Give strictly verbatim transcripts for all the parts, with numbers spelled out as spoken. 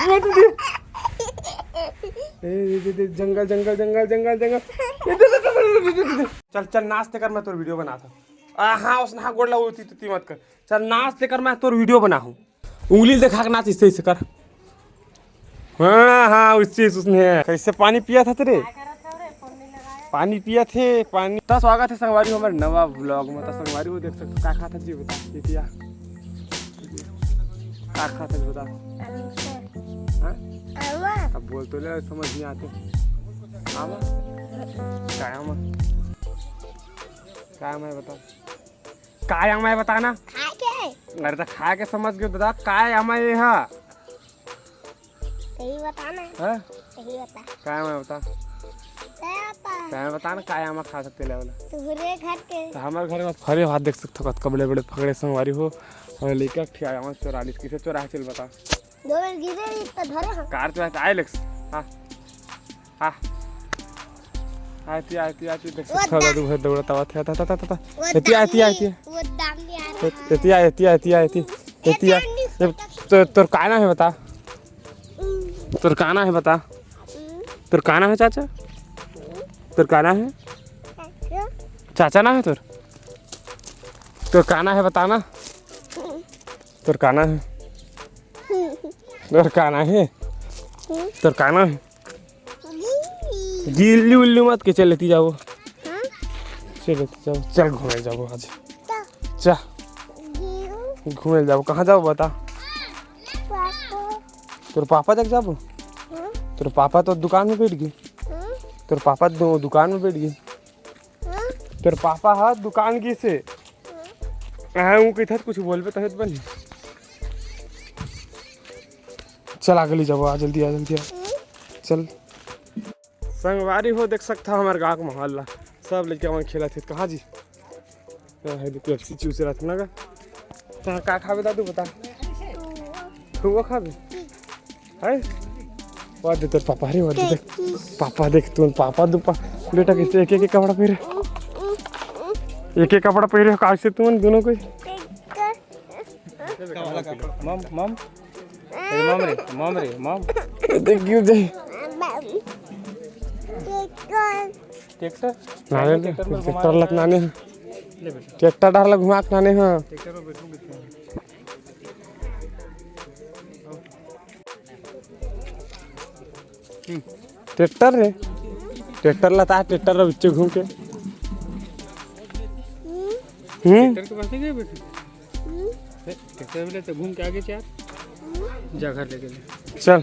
ए, दे, दे, दे, जंगल, जंगल, जंगल, जंगल, जंगल। ए, दे, दे, दे। चल, चल, नाच ते कर, मैं तोर वीडियो बनात हूँ। आ, हाँ, उसने हाँ, गोड़ ला, उती, तुती मत कर। चल, नाच ते कर, मैं तोर वीडियो बनाहूँ। उंगली दिखा के नाच, इससे, इससे कर। हाँ, हाँ, उससे, उसने। कैसे पानी पिया था तेरे? पानी पिया थे, पानी। तो स्वागत है संगवारी हो हमारे नवा व्लॉग में। तो संगवारी हो, देख सकते हो, का खाता जी बता, इतिया। का खाता जी बता? हाँ? अब बोल तो ले, समझ नहीं आते। आवा? काय आमा? काय आमा है बता? काय आमा है बता ना? खाए के? अरे तो खाए के समझ गयो दादा, काय आमा ये हा? सही बता ना। हाँ? सही बता। काय आमा है बता? काय बता? काय बता ना, काय आमा खा सकते ले वाला? तुम्हारे घर के। तो हमारे घर में फरे भात देख सकते हो, कतका बड़े बड़े फगड़े संगवारी हो। और लेकर ठिया आमा चोरा लीस, किसे चोरा है चल बता। दो बेर गिरे रही तो धरे हम। कार चोरा आए लेक्स। हाँ। हाँ। आती, आती, आती, देख वो सकते हो, दाम दादू भाई दौड़त आवत है। ता, ता, ता, ता, ता। वो एती, आती, दाम आती। वो दाम भी आ रहा है। एती, आ, एती, आती, आती। ए, एती, आ। दाम भी ये तो, तोर का नाम है बता? हम्म। तोर का नाम है बता? हम्म। तोर का नाम है चाचा? तोर का नाम है? चाचा। चाचा नाम है तोर? तोर का नाम है बता ना? हम्म। तोर का नाम है? हम्म। तोर का नाम है? हम्म। तोर का नाम है? गिल्ली। गिल्ली उल्ली मत के, चल लेती जाओ। हाँ? चल लेती जाओ, चल घूमे जाओ आज। तो जा। गिल्ली। घूमे जाओ, कहाँ जाओ बता? पापा। तोर पापा तक जाबो? हाँ? तोर पापा तो दुकान में बैठ गए। हाँ? तोर पापा दो दुकान में बैठ गए। हाँ? तोर पापा हा दुकान गिसे। हाँ? हाँ, वो कही था कुछ बोलबे तहत बन। चल आगे ले जाबो, आ जल्दी, आ जल्दी आ। चल। संगवारी हो, देख सकता हमारे गाँव के माहौल ला, सब लड़का मन खेलत हे। कहाँ जी? हाँ, है, देख, पेप्सी चूस रहा था ना का? तहाँ का खाबे दादू बता? खोआ खाबे? है? वाह दे तोर पापा, अरे वाह दे, देख। पापा देख तू, पापा दू पा-, बेटा कैसे एक एक कपड़ा पहरे? एक एक कपड़ा पहरे हो, कैसे तुम दोनों कोई? मम, मम। अरे मम रे, मम रे, मम। देख क्यों दे? ट्रैक्टर? नाने ले, ट्रैक्टर में घुमा ट्रैक्टर लत नाने। ले बेटा। ट्रैक्टर डाल घुमा के नाने, हाँ। ट्रैक्टर में बैठो, बैठो। हम्म। ट्रैक्टर रे, ट्रैक्टर लता है, ट्रैक्टर रे बिच्चे घूम के। हम्म। ट्रैक्टर के पास नहीं गए बेटा? ए, ट्रैक्टर वाले तो घूम के आगे यार। जा घर लेके ले। चल।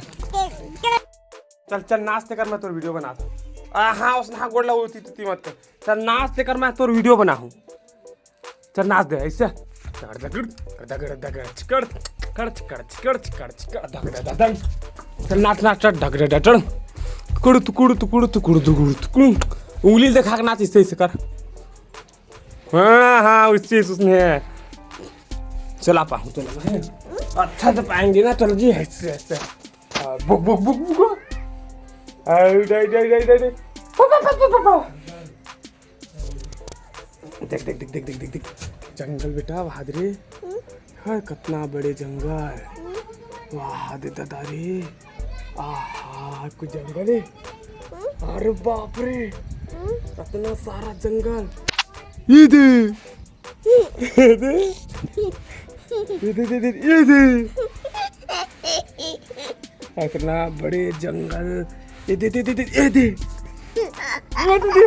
चल, चल, नाच ते कर, मैं तोर वीडियो बनाता हूँ। आ, हाँ, उसने हाँ, गोड़ ला, उती, तुती मत कर। चल, नाच ते कर, मैं तोर वीडियो बनाहूँ। चल, नाच दे, ऐसे। दगड़, दगड़, दगड़, दगड़, चिकड़, चिकड़, चिकड़, चिकड़, चिकड़, चिकड़, दगड़, दगड़। चल, नाच, नाच, चल, दगड़, दगड़। कुड़ु, तुकुड़ु, तुकुड़ु, तुकुड़ु, तुकुड़ु, तुकुड़ु। उंगली दिखा के नाच, इससे, इससे कर। हाँ, हाँ, उससे, उसने है। चला पाऊँ तो लगा है। अच्छा से पाएंगे ना, चल जी, ऐसे, ऐसे। हाँ, बुक, बुक, बुक, बुक। आ, उठाई, उठाई, उठाई, उठाई, उठाई। पा, पा, पा, पा, पा, पा। देख, देख, देख। जंगल बेटा, वहाद रे। हाँ, कितना बड़े जंगल। वाह, दे दादा रे। आहा, कुछ जंगल है। अरे बाप रे, इतना सारा जंगल। ये दे। ये दे। ये दे, दे, दे, ये दे। इतना बड़े जंगल। ये दे, दे, दे, दे, ये दे। ये दे, दे।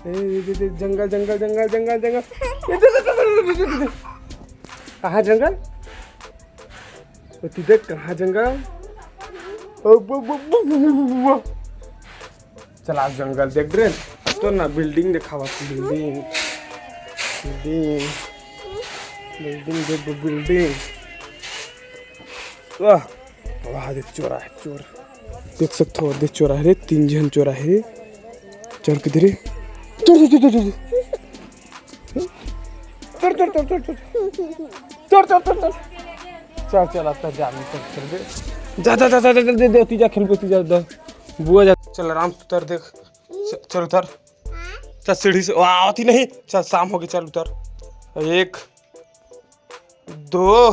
ए, ये दे, दे, जंगल, जंगल, जंगल, जंगल, जंगल। ये दे, दे, दे, दे, दे, दे, दे। कहाँ जंगल? ओ, तू देख, कहाँ जंगल? ओ, बु, बु, बु। चला जंगल देख रे। तो ना बिल्डिंग देखावा, बिल्डिंग, बिल्डिंग, बिल्डिंग देख, बिल्डिंग। वाह, वाह, देख चोरा है, चोर। देख सकते हो, देख चोरा है रे, तीन जन चोरा है रे। चल किधर है? चल, चल, चल, चल, चल। चल, चल, चल, चल, चल। चल, चल, चल, चल। चल, चल, अब तक जा, नहीं, चल, चल, दे। जा, जा, जा, जा, जा, जल्दी दे, तीजा खेल पे, तीजा, दे। बुआ जा, चल, आराम से उतर, देख। च-, चल, उतर। चल, सीढ़ी से, वाह, आती नहीं। चल, शाम हो गई, चल, उतर। एक, दो,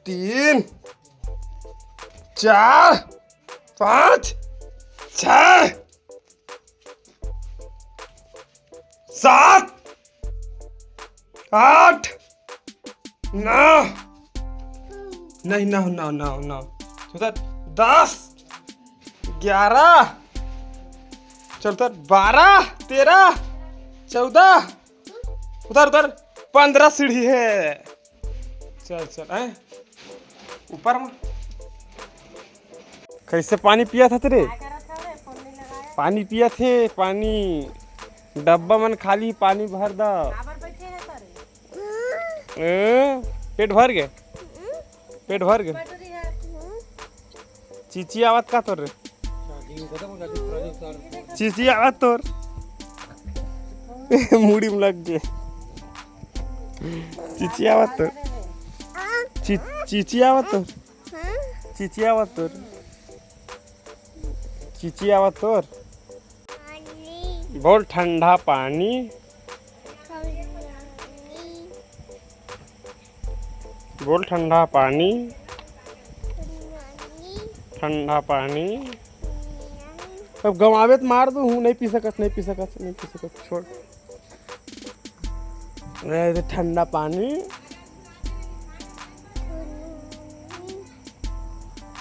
तीन, चार, पाँच, छः, सात, आठ, नौ, नहीं, नौ, नौ, नौ, नौ, उधर दस, ग्यारह, चल उधर बारह, तेरह, चौदह, उधर, उधर पन्द्रह सीढ़ी है। चल, चल, हैं? ऊपर में कैसे पानी पिया था तेरे? पानी पिया थे, पानी। डब्बा मन खाली, पानी भर दा। ए, पेट भर गए? पेट भर गए? चीची आवत का तोर? चीची आवत तोर? मुड़ी में लग गए। चीची आवत तोर? ची-, चीची आवत तोर? चीची आवत तोर? चीची आवत तोर? बोल, ठंडा पानी। बोल, ठंडा पानी। ठंडा पानी। अब गंवावे त मार दू, हूँ नहीं पी सकत, नहीं पी सकत, नहीं पी सकत, छोड़। ए, ठंडा पानी।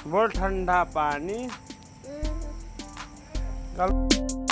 बोल, ठंडा पानी। चल।